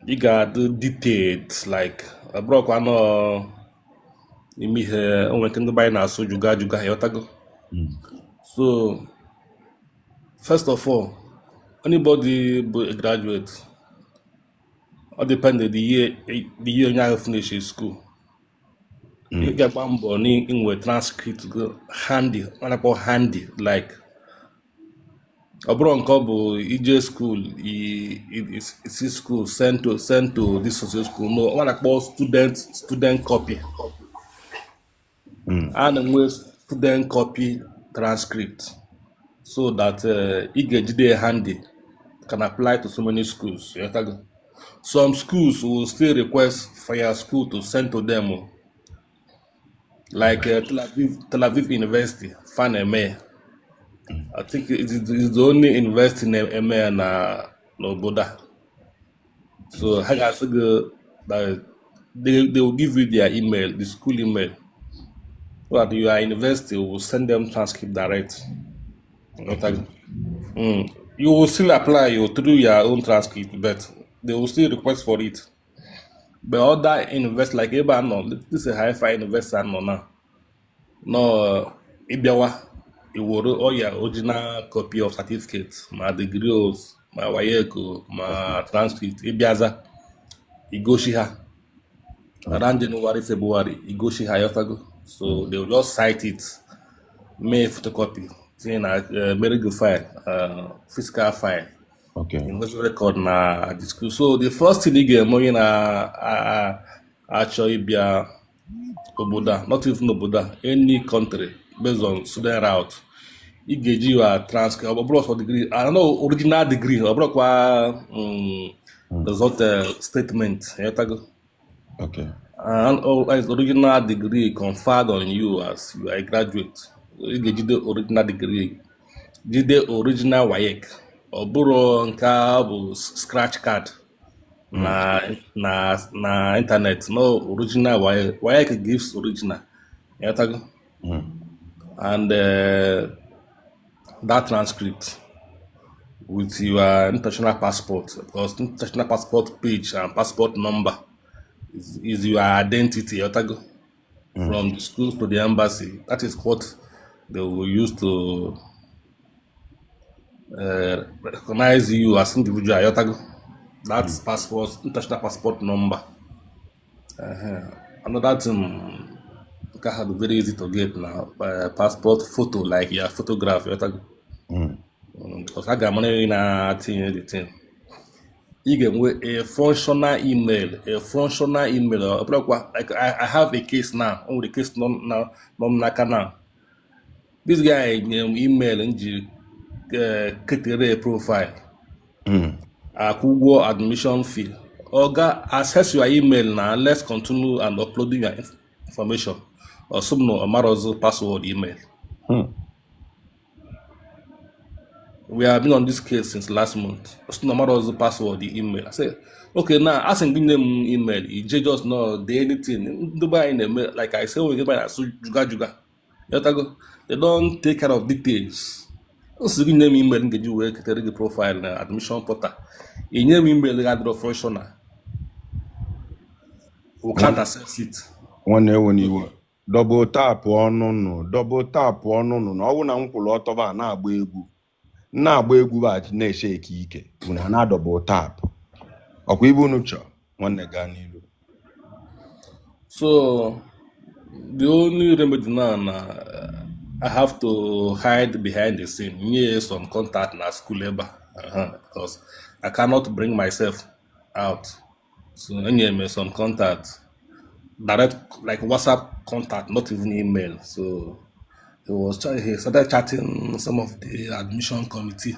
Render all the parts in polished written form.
Ị ga-adị detailed, like ọ bụrụkwa nọ ime ihe o nwere nke ndị be anyị na-asụ juga juga, ịghọtago? So first of all, anybody bụ a graduate, ọ depend the year onye ahụ finish school. Ị ga-agba mbọ n'inwe transcript go handy, a na-akpọ handy, like ọ bụrụ nke ọ bụ ije school, isi school send to this social school, no, ọ na-akpọ student copy. A na-enwe student copy transcript so that ị ga-ejide ya handy, can apply to so many schools, ịghọtago? Some schools will still request for your school to send to them o. Like Tel Aviv University fa na-eme. I think it is the only university na-eme ya na n'obodo a. So ha ga-asị gị that they will give you their email, the school email, so that your university will send them transcript direct. Ịghọtago? You will still apply you through your own transcript, but they will still request for it. But other university like ebe a nọ, this is Haifa University a nọ now. No, ịbịawa iwere oya original copy of certificate, ma degree o, ma WAEC o, ma transcript, ịbịaza igosi ha around January, February, igosi ha, ịghọtago? So they will just cite it, mee photocopy, tinye na mere gị file, physical file, university record na the school. So the first thing ị ga-eme, onye na-achọ ịbịa obodo a, not even obodo a, any country, based on student route, ị ga-eji your transcript. Ọ bụrụ ọsọ degree, I know, original degree, ọ bụrụkwa result statement, ịghọtago? Okay. And all as original degree conferred on you as you are a graduate. Ị ga-ejide original degree, jide original WAEC, ọ bụrụ nke a bụ scratch card na internet, no, original WAEC. WAEC gives original, ịghọtago? And that transcript with your international passport, because international passport page and passport number is your identity, ịghọtago? From the school to the embassy, that is what they will use to recognize you as individual, ịghọtago? That's passport, international passport number. Another thing nke ahụ dị very easy to get na passport photo, like your photograph, ịghọtago? Because a ga-amara ị na-atinye the thing. Ị ga-enwe a functional email, a functional email. Ọ bụrụkwa like I have a case now, o nwere case nọ nọ m n'aka now. This guy nyere m email m ji ketere profile, akwụ ụgwọ admission fee. Oga, access your email na, let's continue and uploading your information. Ọsị m na ọ marọzị password email. We have been on this case since last month. Ọsị na ọ marọzị password email. I say, okay, now asị m gị nye m email, ije just no dee anything. Ndị be anyị na-eme, like I say, ndị be anyị na-asụ juga juga, ịghọtago? They don't take care of details. Nsị gị nye m email m ga-eji wee ketere gị profile na admission portal, ị nye m email gị adịrọ functional, we can't access it. Nwanne, ewe n'iwe, double tap ọnụnụ, double tap ọnụnụ na ọ bụ na m kwụrụ ọtọ ba na-agba egwu, na-agba egwu ba na-eshe eke ike unu a na double tap ọkwa ibe unu chọọ. Nwanne, gaa n'ilu. So the only remedy now na I have to hide behind the scene, nye some contact na school ebe a, because I cannot bring myself out. So enye m some contact direct, like WhatsApp contact, not even email. So he started chatting some of the admission committee.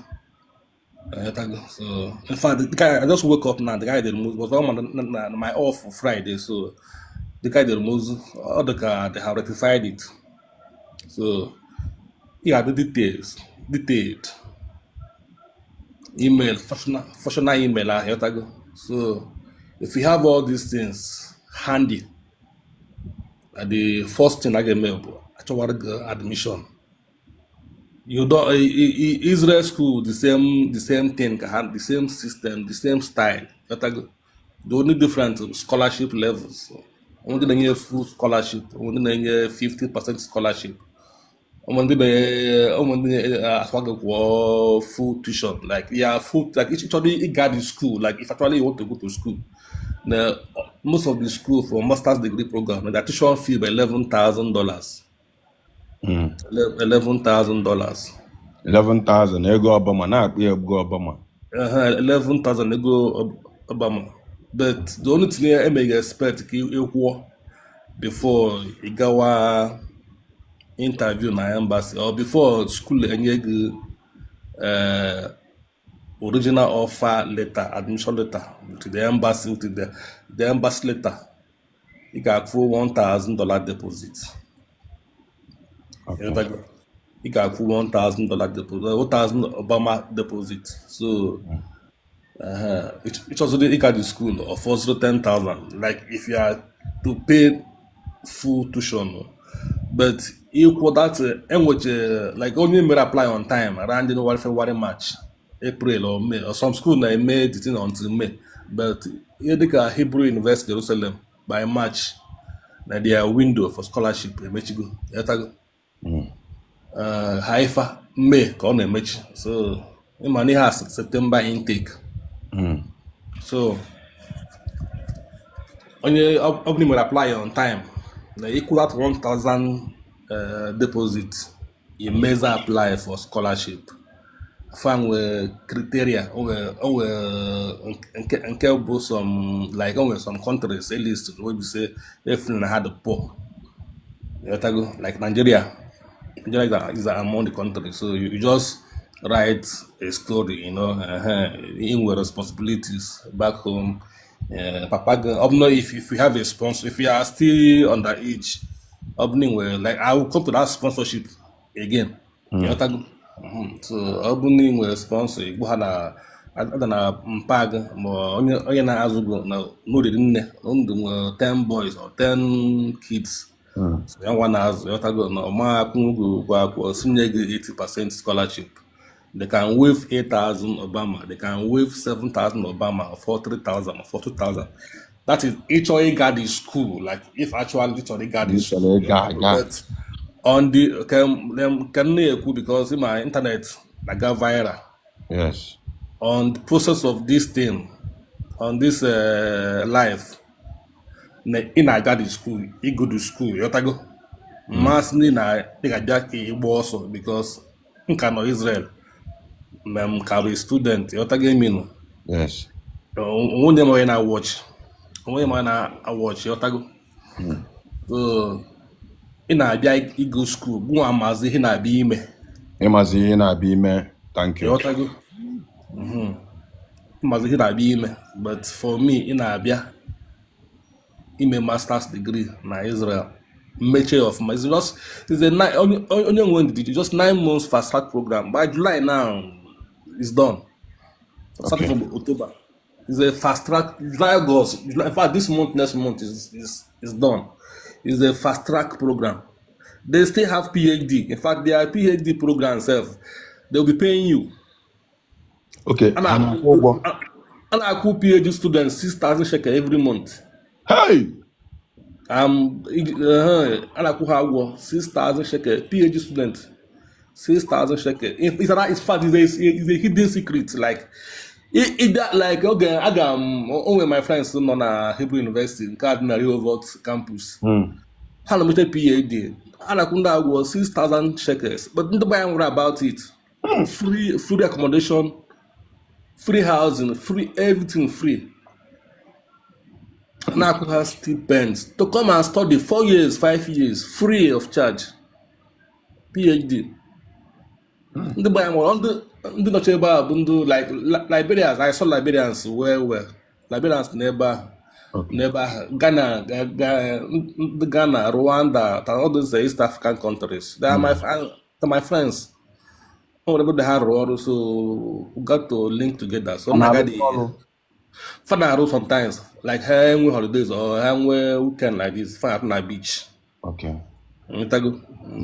So in fact, the guy, I just woke up now. The guy did move was on my off for Friday, so the guy did move. All the guy, they have rectified it. So he had the details, detailed email, functional email. Ah, so if you have all these things handy, the first thing I get mail actually admission. You don't Israel school, the same thing, the same system, the same style. Ịghọtago? The only different scholarship levels. Ndị na-enye full scholarship, ndị na-enye 50% scholarship. Ụmụ ndị aswa gị kwụọ full tuition, like, yeah, full, like actually ị ga the school, like if actually you want to go to school. The most of the school for master's degree program, the tuition fee by $11,000. $11,000. 11,000 ego Obama na-akpụ ya ego Obama. 11,000 ego Obama. But the only thing I may expect ka ị kwụọ before ị gawa interview na embassy or before school enye gị original offer letter, admission letter to the embassy, to the embassy letter, ị ga-akwụ $1,000 deposit. Ị ga-akwụ $1,000 deposit, 1,000 Obama deposit. So ịchọziri ịga the school or fọziri 10,000, like if you are to pay full tuition. But ịkwụ that, enweche like onye mere apply on time around January, February, March, April or May, or some school na-eme the thing until May, but ihe dịka Hebrew University Jerusalem, by March na their window for scholarship emechigo. Ịghọtago? Haifa, May ka ọ na-emechi. So ịma na ihe a September intake. So onye ọ bụla mere apply on time na ịkwụ that 1000 deposit, imeza apply for scholarship, fa nwee criteria, o nwee nke bụ some, like o nwere some countries at least wey be say if na ha dị poor. Ịghọtago? Like Nigeria is among the countries. So you just write a story, in with responsibilities back home. Papa, ọ bụrụ if you have a sponsor, if you are still underage, ọ bụrụ nwere, like I will come to that sponsorship again. Ịghọtago? So ọ bụrụ na ị nwere sponsor, igbu ha na ada na mpa gị ma onye na-azụ gị na n'oriri nne ndụ nwere 10 boys or 10 kids. So ya nwa na-azụ, ịghọtago, na ọma akwụnwụ gị ụgwọ akwụkwọ, sinye gị 80% scholarship. They can waive 8,000 Obama, they can waive 7,000 Obama, or 43,000 or 42,000. That is ịchọ ịga the school, like if actually ịchọrọ ịga the Ị chọrọ school. ịga aga. But on the ka m na-ekwu, because my internet na-aga viral on the process of this thing, on this life, na ị na-aga the school, ịgo the school, ịghọtago? Mmasị ndị na ị ga-abịa ka ị gba ọsọ, because m ka nọ Israel mgbe m ka bụ student, ịghọtago eminu? Yes. Onye m onye na-awọchị, onye m onye na-awọchị, ịghọtago? So ị na-abịa ịgo school, gụnwa amazi ihe na-abịa ime. Ịmazi ihe na-abịa ime. Thank you. Ịghọtago? Ịmazi ihe na-abịa ime. But for me, ị na-abịa ime masters degree na Israel, mmeche ọfụma. It's just it's a nine, onye nwe ndidi, just 9 months fast track program. By July now it's done, starting from October. It's a fast track. July, August, July, in fact this month, next month is done. It's a fast track program. They still have PhD. In fact, their PhD program sef, they'll be paying you. Okay. A Ha na-akwụ na-akwụ ụgwọ. A na-akwụ PhD students 6,000 shekel every month. Hey! A na-akwụ ha ụgwọ 6,000 shekel, PhD student 6,000 shekel. In fact, it's a hidden secret. Like like oge aga m o nwere my friends nọ na Hebrew University nke a dị na Rehovot campus. Ha na-emete PhD, a na-akwụ ndị ụgwọ 6,000 shekels, but ndị be anyị nwere about it. Free accommodation, free housing, free everything, free. Na-akwụ ha stipends to come and study 4 years, 5 years, free of charge, PhD. Ndị be anyị nwere ndị nọcha ebe a bụ ndị like Liberians. I saw Liberians well well, Liberians n'ebe ahụ. N'ebe ahụ, Ghana, ndị Ghana, Rwanda, all those East African countries, they are my friends. O nwere ebe ha rụrụ ọrụ, so we got to link together. So Ọ na-aga na-arụkwa the ọrụ. Fa na-arụ sometimes, like ha enwe holidays or ha nwee weekend like this, fa na beach. Nwetago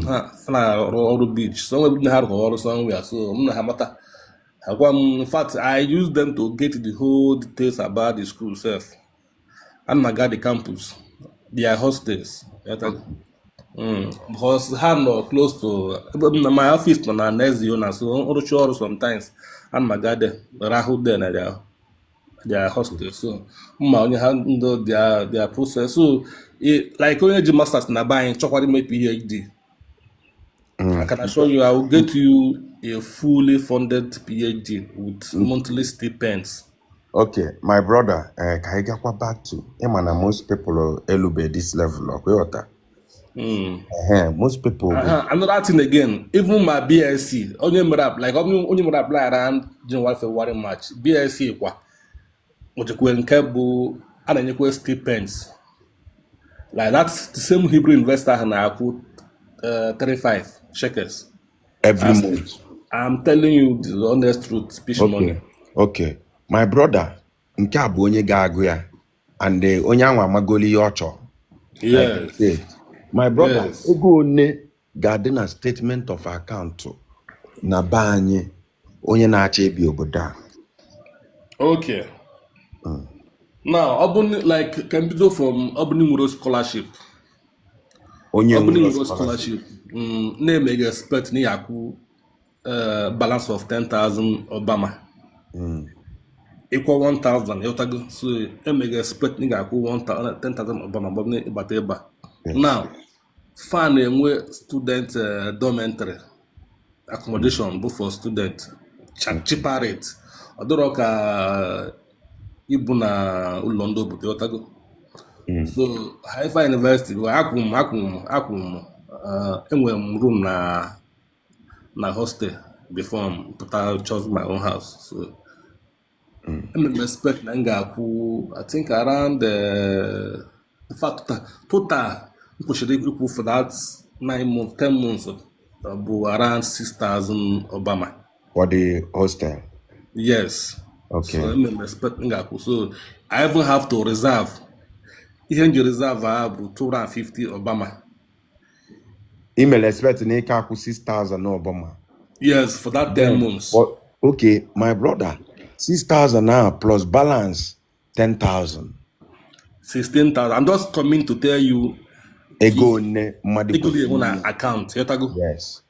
ha, fa na-arụ ọrụ beach. So nwere ebe ha rụrụ ọrụ somewhere, so m na ha mata agwa m. In fact, I use them to get the whole details about the school sef. Ana m aga the campus, their hostels. Because ha nọ close to ebe m na my office nọ na Neziona, so nrụcha ọrụ sometimes ana m aga there, rahụ there na their hostel. So mma onye ha ndị their process. So like onye ji masters na be anyị chọkwara ime PhD, I can assure you I will get you a fully funded PhD with monthly stipends. Okay, my brother, ka anyị gakwa back to ịma na most people elube this level, ọkwa ịghọta? Ehe, most people bụ Another thing again, even my BSc, onye mere like onye mere apply around January, February, March, BSc kwa nwechakwa nke bụ a na-enyekwa stipends. Like that's the same Hebrew University ahụ na-akwụ 35 shekels. Every As month. I'm telling you the honest truth, speech money. Okay, my brother, nke a bụ onye ga-agụ ya and onye ahụ amagolo ihe ọ chọrọ. Like you said. My brother, ego one ga-adị na statement of account na be anyị onye na-achọ ibi obodo a? Okay. Now, ọ bụ like ka m bido from ọ bụ na ị nwere scholarship. Onye Ọ bụ na ị nwere nwere scholarship. scholarship, na-eme gị expect na ị akwụ balance of 10,000 Obama. Ịkwụ 1,000, ịghọtago? So eme gị expect na ị ga-akwụ 1,000 10,000 Obama mgbe ọ bụ na ịbata ebe a. Now, fa na-enwe student dormitory accommodation bụ for student cheaper rate. Ọ dịrọ ka ibu na ụlọ ndị obodo, ịghọtago? So Haifa University bụ akwụ m enwere m room na hostel before m pụta chose my own house. So eme m expect na m ga-akwụ, I think, around in fact total m kwesịrị ikwu for that 9 months, 10 months bụ around 6,000 Obama. For the hostel. Yes. So eme m expect m ga-akwụ, so I even have to reserve. Ihe m ji reserve a bụ 250 Obama. Email expect na ike akwụ 6,000 Obama. Yes, for that 10 Then, months. but, okay, my brother, 6,000 now plus balance 10,000. 16,000. I'm just coming to tell you Ego one mmadụ ego kwesịrị ga-enwe na inye. Account, ịghọtago? Yes.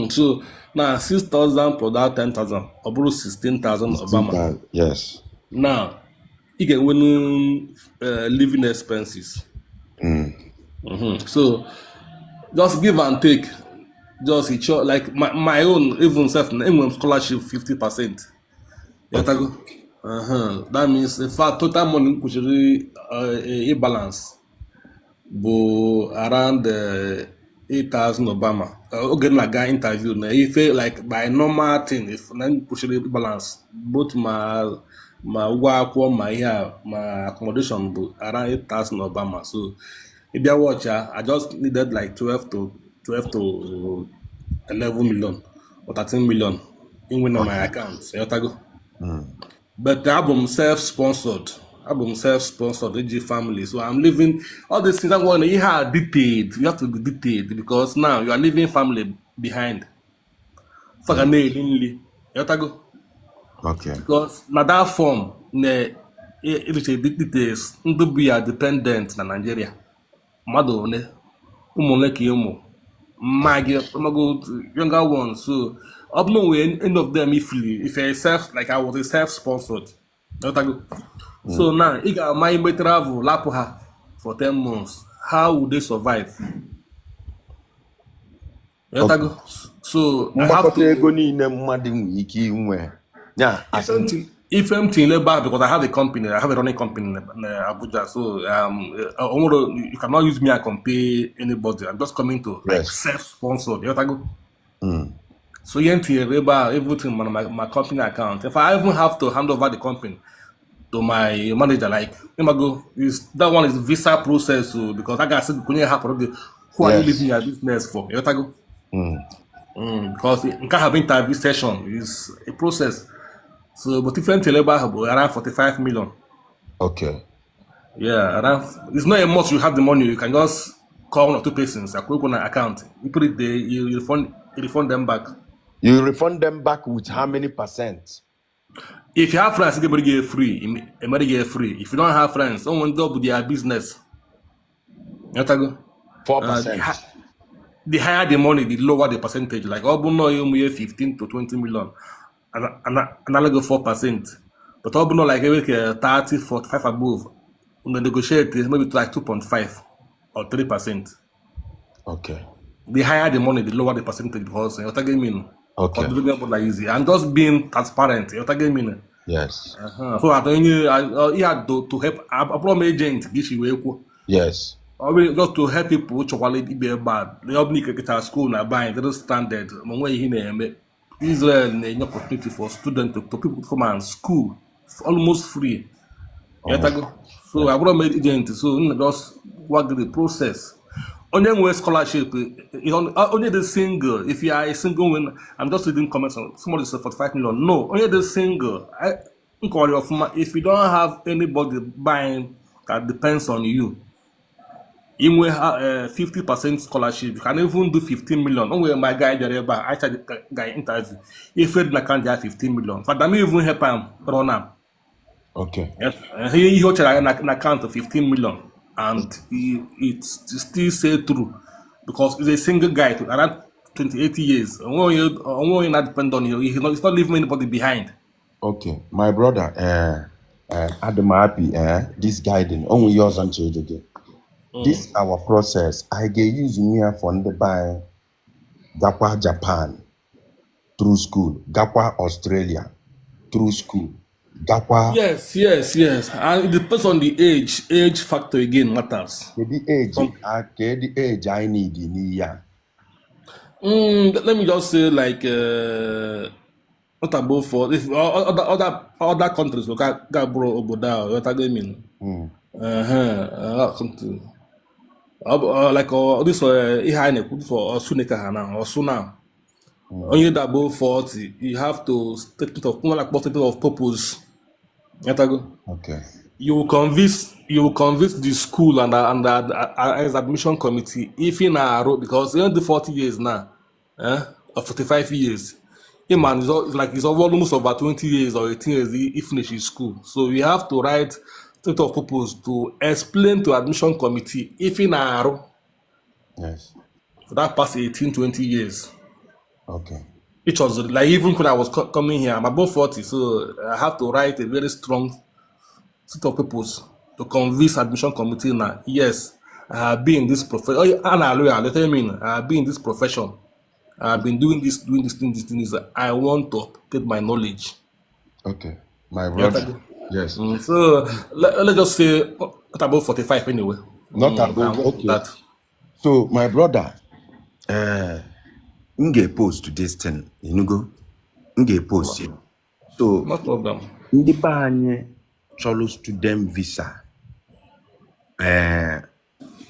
So na 6,000 plus that 10,000, ọ bụrụ 16,000 Obama. 16,000. Yes. Now, ị ga-enwe living expenses. So just give and take. Just each like my own even self, enwere m scholarship 50%. Ịghọtago? That means in fact total money m kwesịrị ịbalance bụ around 8,000 Obama. Oge m na-aga interview na ife like by normal thing if na m kwesịrị balance both ma ụgwọ akwụkwọ ma ihe a ma accommodation bụ around 8,000 Obama. So ị bịa watch ya, I just needed like 12 to 11 million or 13 million inwe na my account. Ịghọtago? But abụ m self-sponsored. Abụ m self-sponsored iji family. So I'm living all these things. I'm going ihe a detailed. You have to be detailed because now you are leaving family behind. Fa ga na-eri nri. Ịghọtago? Okay. Because na that form na eriche details ndị bụ ya dependent na Nigeria. Mmadụ one, ụmụ ole ka ịmụ, mma gị, ọmago younger ones. So ọ bụ na onwe any of them if you're self, like I was a self-sponsored. Ịghọtago? So now ị ga-ama ime travel lapụ ha for 10 months. How would they survive? Ịghọtago? So I have Mgbakọta to ego niile mmadụ nwere ike inwe. Ya, as in, Ife m tinyere ebe ahụ because I have a company, I have a running company in Abuja. So you cannot use me and compare anybody. I'm just coming to like self-sponsored. Ịghọtago? So ihe m tinyere ebe ahụ, everything on my company account. If I even have to hand over the company to my manager, like ịmago, is that one is visa process, so because I got to kunye hapụrụ gị, who are you leaving your business for? Ịghọtago? Because nke ahụ bụ interview session is a process. So, but ife m tinyere ebe ahụ bụ around 45 million. Yeah, around. It's not a must you have the money. You can just call one or two persons, akwụ ụgwọ na account. You put it there, you refund them back. You refund them back with how many percent? If you have friends, ga-emere gị free, emere gị free. If you don't have friends, onwe ndị ọ bụ their business. Ịghọtago? 4 The, percent. The higher the money, the lower the percentage. Like ọ bụ nọọ ụmụ ya 15 to 20 million, analago 4%. But ọ bụ nọ like ebe ka 30, 45 above, unu negotiate maybe to like 2.5 or 3%. The higher the money, the lower the percentage because ịghọtago mean? Ọ dịrị gị ọbụla easy. And just being transparent, ịghọtago mean? Yes. So that onye ihe a to help abụrọ m agent ka isi wee kwuo. Ọ bụ just to help people chọkwala ibe ebe a. Ọ bụla ike kịta school na be anyị dịrị standard ma nwee ihe na-eme. Israel na-enye opportunity for students to people to come and school almost free. Ịghọtago? So abụrọ m agent, so m just gwa gị the process. Onye nwee scholarship, onye dị single, if you are a single woman, I'm just reading comments on somebody said 45 million. No, onye dị single, nkọwara ya ọfụma, if you don't have anybody buying that depends on you, inwe ha 50% scholarship, you can even do 15 million. O nwere my guy bịara ebe a, I guy interview, ife dị na account ya 15 million. Fada m even help am run am. Yes. Ihe o chere na account 15 million and it still say true because he's a single guy to around 28 years. Onwe onye na depend on you. He's not leaving anybody behind. Okay. My brother, adị m happy this guiding. O nwere ihe ọzọ nche ịjụ gị. This our process, I ga-use ya for ndị be anyị gakwa Japan through school, gakwa Australia through school, gakwa Yes. And it depends on the age. Age factor again matters. Kedu age a, kedu age anyị need n'ihe a? Let me just say like not above four. If other countries will ga bụrụ obodo ahụ, ghọtago I mean? Mm. Country. Like this ihe anyị na-ekwu for Ọsụ ha na Ọsụ now. Onye dị above 40, you have to statement of like statement of purpose. Ghọtago? Okay. You will convince the school and the as admission committee if ị na-arụ because you the 40 years now, or 45 years him and it's like it's almost over 20 years or 18 years he finishes school, so you have to write statement of purpose to explain to admission committee if ị na-arụ for that past 18 20 years. It was like even when I was coming here, I'm above 40, so I have to write a very strong set of purpose to convince admission committee now, yes, I have been in this profession. Oh, yeah, and let me mean, I have been in this profession. I have been doing this, doing this, doing this, doing this. I want to update my knowledge. Okay. My You brother. understand? Yes. So let's just say what about 45 anyway. Not Can above. work with Okay. that. So my brother, m ga-post this thing, ịnụgo? M ga-post ya. So No problem. Ndị be anyị chọrọ student visa,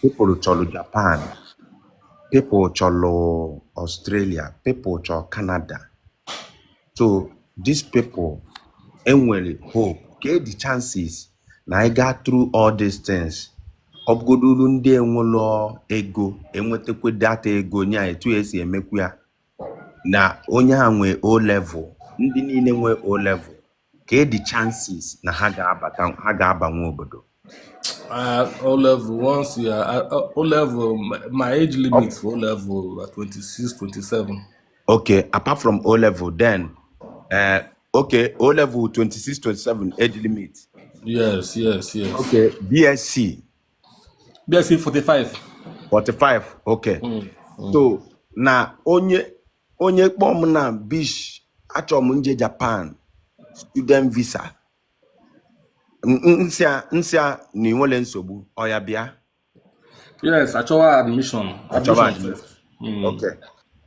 people chọrọ Japan, people chọrọ Australia, people chọrọ Canada. So these people enwere hope ke the chances na anyị gaa through all these things, ọ bụgodulu ndị enwelo ego enwetakwa data ego nya etu esi emekwu ya na onye a nwee O level, ndị niile nwee O level, ke the chances na ha ga-abata, ha ga-abanwe obodo? O level, once you are O level, my age limit for O level 26, 27. Okay, apart from O level then, okay, O level 26 27 age limit. Yes. Okay, BSc? BSc 45. 45, okay. So na onye kpọọ m na bish, achọrọ m nje Japan student visa, nsị a na enwere nsogbu, ọ ya bịa? Yes, achọwa admission. Achọwa Admission admission. first. Okay,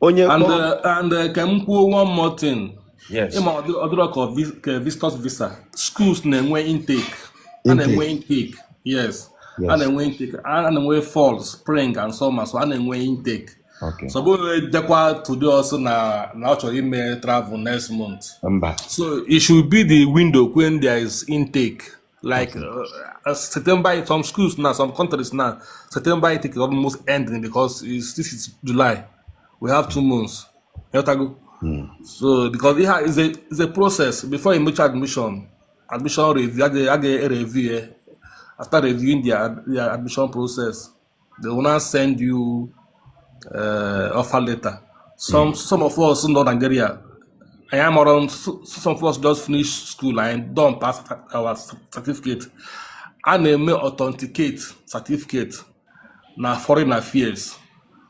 onye And kpọọ and ka m kwuo one more thing. Yes. Ịma ọ dịrọ ka visitors visa. Schools na-enwe intake. A na-enwe intake. Yes. A na-enwe intake. A na-enwe fall, spring and summer, so a na-enwe intake. So bụrụ dekwa today also na ọ chọrọ ime travel next month. Mba. So it should be the window when there is intake. Like September, some schools now, some countries now, September intake is almost ending because this is July. We have 2 months. Ịghọtago? So because it is a process before you make admission, admission review, a ga review eh. After reviewing their admission process, they will now send you offer letter. Some of us in North Nigeria, I am around. Some of us just finish school and don't pass our certificate. A na-eme authenticate certificate na foreign affairs.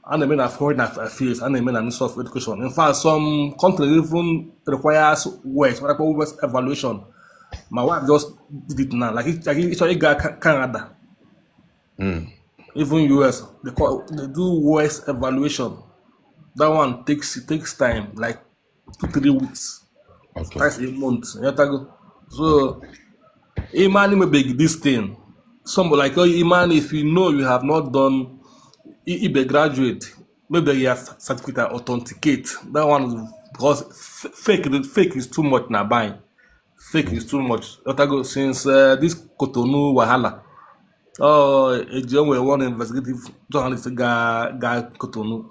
A na-eme na foreign affairs, a na-eme na Ministry of Education. In fact, some countries even requires WES, what I call WES evaluation. My wife just did it now. Like it's ịga Canada, even US, they do WES evaluation. That one takes time, like 2-3 weeks, twice a month. You know? So, Iman may this thing. Some like, oh, Iman, if you know you have not done, if a graduate, maybe your certificate authenticate. That one is because fake is too much now buying. Fake is too much. Otago, since this Cotonou wahala, oh, eji onwe one investigative journalist ga Cotonou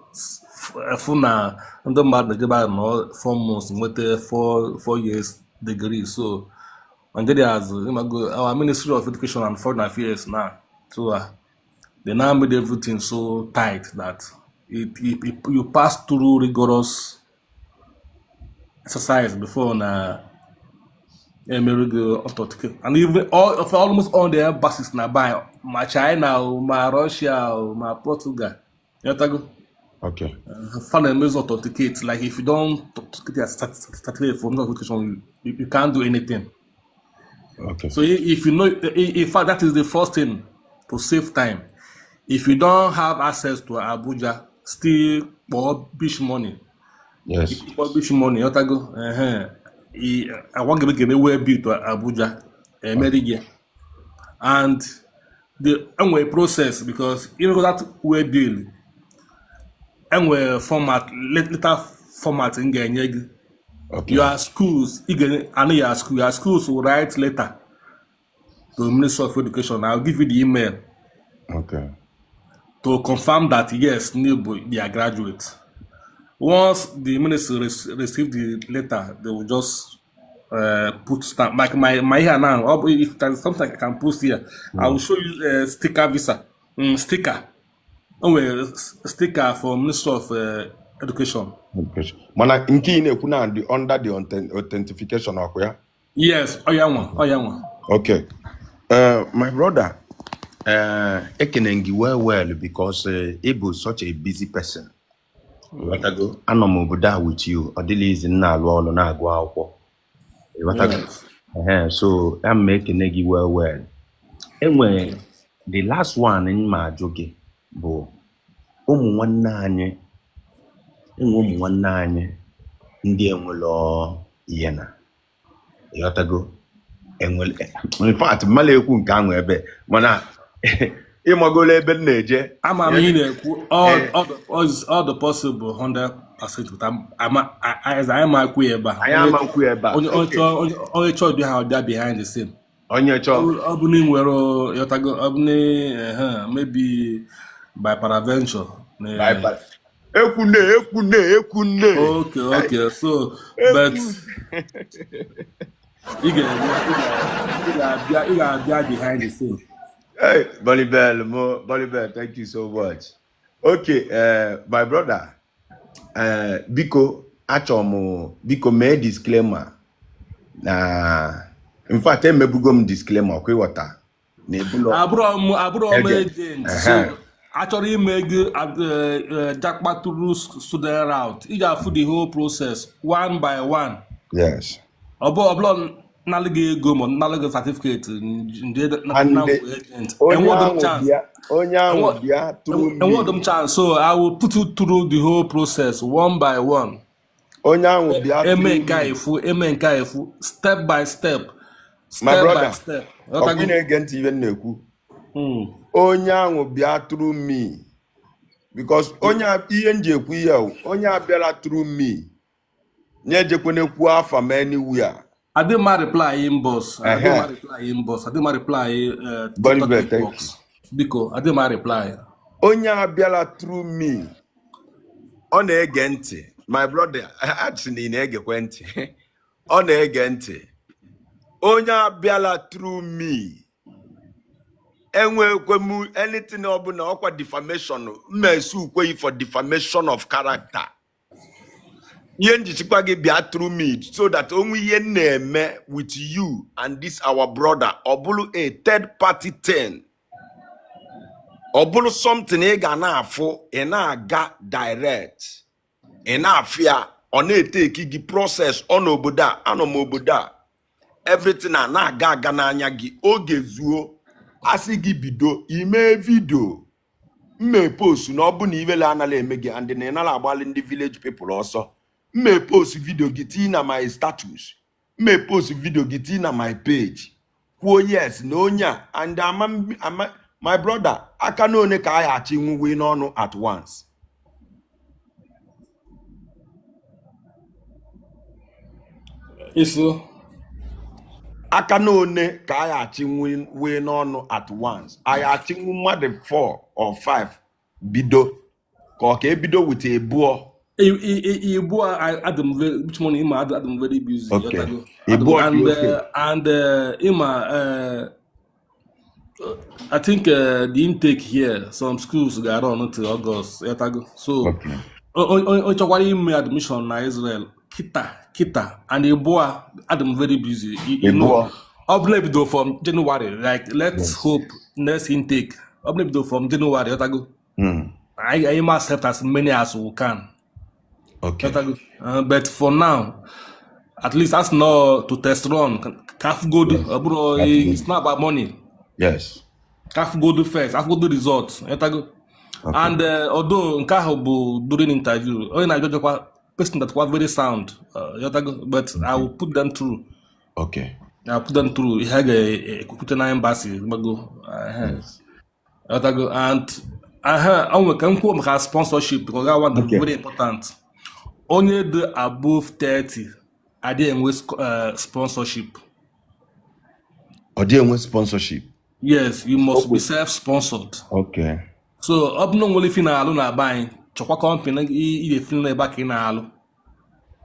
fụ na ndị mmadụ na-ejebe ahụ nọ 4 months nweta 4 years degree. So Nigeria has, ịmago, our Ministry of Education and Foreign Affairs now, so they now made everything so tight that you pass through rigorous exercise before na emere authenticate. And even all of almost all the embassies na buy ma China o, ma Russia o, ma Portugal. You know, fa na-emezi authenticate. Like if you don't authenticate your certificate for notification, you can't do anything. So if you know, in fact, that is the first thing to save time. If you don't have access to Abuja, still kpọọ Bish Money. Kpọọ Bish Money, ịghọtago? Ehe. Agwa gị ga-eme waybill to Abuja, emeri gị. And the enwere process because even that waybill, enwere format, letter format m ga-enye gị. Your schools, ị ga anụ your schools will write letter to the Ministry of Education. I'll give you the email to confirm that yes, Nibo, they are graduates. Once the ministry receive the letter, they will just put stamp. Like my here now, or if there's something I can post here, I will show you a sticker visa, sticker. Oh, well, sticker for Ministry of Education. Education. Mana nke ị na-ekwu na the under the authentication ọkwa ya? Yes, oh yeah, one, oh yeah, one. Okay. My brother, ekene gị well well because ị bụ such a busy person. Ịghọtago? Anọ m obodo a with you, ọ dịla izi m na-alụ ọrụ na-agụ akwụkwọ. Ịghọtago? Yes. Ehe, so ya m ekene gị well well. Enwere the last one m ma ajụ gị bụ ụmụ nwanne anyị, enwe ụmụ nwanne anyị ndị enwelo ihe na, ịghọtago, enwere, in fact mmadụ ekwu nke ahụ ebe mana ịmagolo ebe m na-eje. Ama m ihe ị na-ekwu, all the possible 100%, but anyị ma ekwu ya ebe a. Anyị ama nkwu ebe a. Onye onye chọọ dị ha ọbịa behind the scene. Onye chọọ. Ọ bụ na ị nwere, ịghọtago, ọ bụ na maybe by peradventure Bye bye. Ekwune, ekwune, ekwune. Okay, so but ị ga-eme ị ga-abịa behind the scene. Hey, Bonnie Bell, mo, Bonnie Bell, thank you so much. Okay, my brother, biko, achọrọ m biko mee disclaimer na, in fact, emebugo m disclaimer ọkwa, ịghọta na ebulọ Abụrọ m agent. agent, so achọrọ ime gị japa through student route, ị ga-afụ the whole process one by one. Ọ bụ ọbụla nnalụ gị ego ma nnalụ gị certificate nje na And na agent. onye Enweghị m ahụ chance. bịa, onye ahụ bịa through me. Enweghị m chance, so I will put you through the whole process one by one. Onye ahụ bịa Eme through nke a me. efu, eme nke a efu, step by step, My step by brother, step. ọkwa ị Ghọtago? na-ege ntị ihe m na-ekwu? Mm. Onye ahụ bịa through me because onye ihe m ji ekwu ihe a, onye a bịara through me nye ejekwana ekwu afa m anywhere. Adị ma reply inbox, adị ma reply inbox, adị ma reply Bonnie TikTok Bell, thank inbox. Biko, adị ma reply. Onye a bịara through me, ọ na-ege ntị. My brother, asị na ị na-egekwe ntị. Ọ na-ege ntị. Onye abịala through me, enwekwe m anything ọbụla, ọkwa defamation mmesu ukweghị for defamation of character. Ihe njichikwa gị bịa through me so that onwe ihe m na-eme with you and this our brother, ọ bụrụ a third party thing, ọ bụrụ something ị ga na-afụ, ị na-aga direct, ị na-afụ ya, ọ na-eteki gị process. Ọ n'obodo a, anọ m obodo a, everything a na-aga aga n'anya gị. Oge zuo, asị gị bido ime video, mme post na ọ bụ na iwele anaghị eme gị and na ị nara agbalị ndị village people ọsọ, mme post video gị tii na my status, mme post video gị tii na my page, kwuo yes na onye a and ama my brother aka na one ka a ya achị nwuwe n'ọnụ at once. Isu. Aka na one ka a ya achị nwuwe n'ọnụ at once, a ya achịnwu mmadụ 4 or 5, bido ka ọ ka ebido with ebuọ. Igbo adị m very, which money ịma, adị m very busy. Okay. Ịghọtago? Adị m Ebuọ dị and okay. And ịma, I think the intake here, some schools ga-run till August. Ịghọtago? So Okay. onye chọkwara ime admission na Israel kita kita and Igbo adị m very busy. You know, Ebuọ. Ọ bụla ebido from January, like let's Yes. hope next intake. Ọ bụla ebido from January, ịghọtago? Mm. I must accept as many as we can. Okay. Ịghọtago? But for now, at least that's not to test run. Kafgodu, Yes. ọ bụrụ That's it's good. not about money. Yes. Kafgodu first, afgodu result. Ịghọtago? Okay. And although nke ahụ bụ during interview, onye na-ajụjụkwa person that was very sound, ịghọtago? But I will put them through. Okay. I will put them through. Ihe a ga-ekwute na embassy, gbago. Yes. Ịghọtago? And ọ nwere ka m kwuo maka sponsorship because that one is Okay. very important. Onye dị above 30 adịghị enwe sponsorship. Ọ dị enwe sponsorship. Yes, you must be Okay. self-sponsored. Okay. So ọ bụrụ na o nwere ife ị na-alụ na be anyị, chọkwa company ị ga-efi n'ebe a ka ị na-alụ.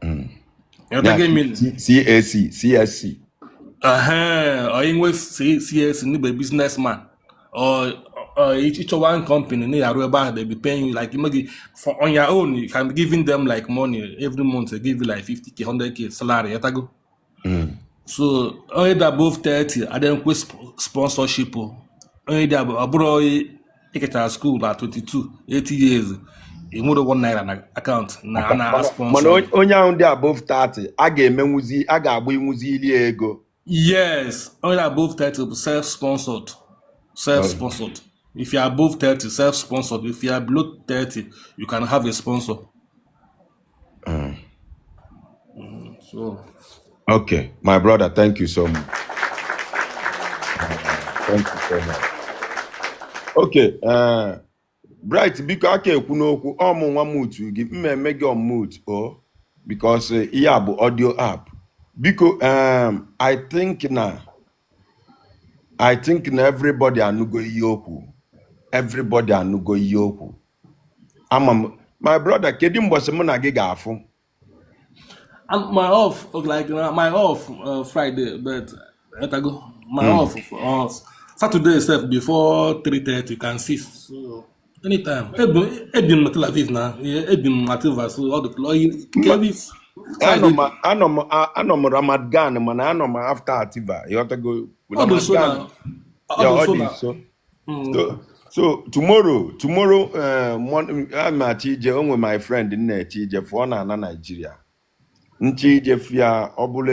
Yeah, Ịghọtago meaning? CAC, CSC. Ọ inwe CSC n'igbe businessman or ịchọ one company na arụ ebe ahụ, they be paying you like maybe for on your own you can be giving them like money every month, they give you like 50K, 100K salary. Ịghọtago? So onye dị above 30 adịghị nkwe sponsorship o. Onye dị ọ bụrụ onye ịkechara school na 22 80 years, ị nwere ₦1 na account na a na Mana sponsor. Onye ahụ dị above 30, a ga-emenwuzi, a ga-agba inwuzi ili ego. Yes, onye dị above 30 bụ self-sponsored. Self-sponsored. If you are above 30, self-sponsored. If you are below 30, you can have a sponsor. So Okay, my brother, thank you so much. Thank you so much. Okay, Bright, biko aka ekwu n'okwu ọ mụ nwa mute gị mmemme gị on mute o because ihe a bụ audio app. Biko, I think na everybody anụgo ihe okwu. Everybody anụgo ihe okwu. Ama m, my brother, kedu mbọsị mụ na gị ga-afụ? And my off, like my off Friday, but let I go. My off Saturday itself before 3:30 you can see. So anytime. Ebi m na Tel Aviv na ebi m Mativa, so all the Anọ m anọ m anọ m Ramat Gan, mana anọ m after Ativa. Ịghọtago? Ọ dị nso Ramat Gan. na ọ Yeah, dị ọ nso dị na nso. So tomorrow, I'm achọ ije onwe my friend m na-eche ije fụọ na ana Nigeria. Nche ije fịa ọ bụrụ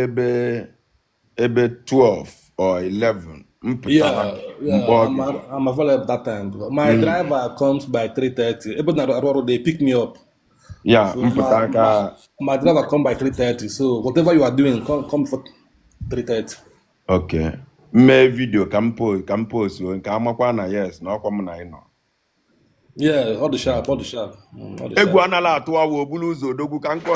ebe 12 or 11 mpụtara mkpọ I'm, gị. I'm available that time. My driver comes by 3:30. Ebe na arụ ọrụ, they pick me up. Ya So mpụta ka my driver come by 3:30. So whatever you are doing, come for 3:30. Okay. Mmee video ka m post nke amakwa na yes na ọkwa m na ị nọ. Yeah, all the sharp, all the sharp. All the Egwu sharp. anala atụ awa obulu ụzọ odogwu ka nkọ.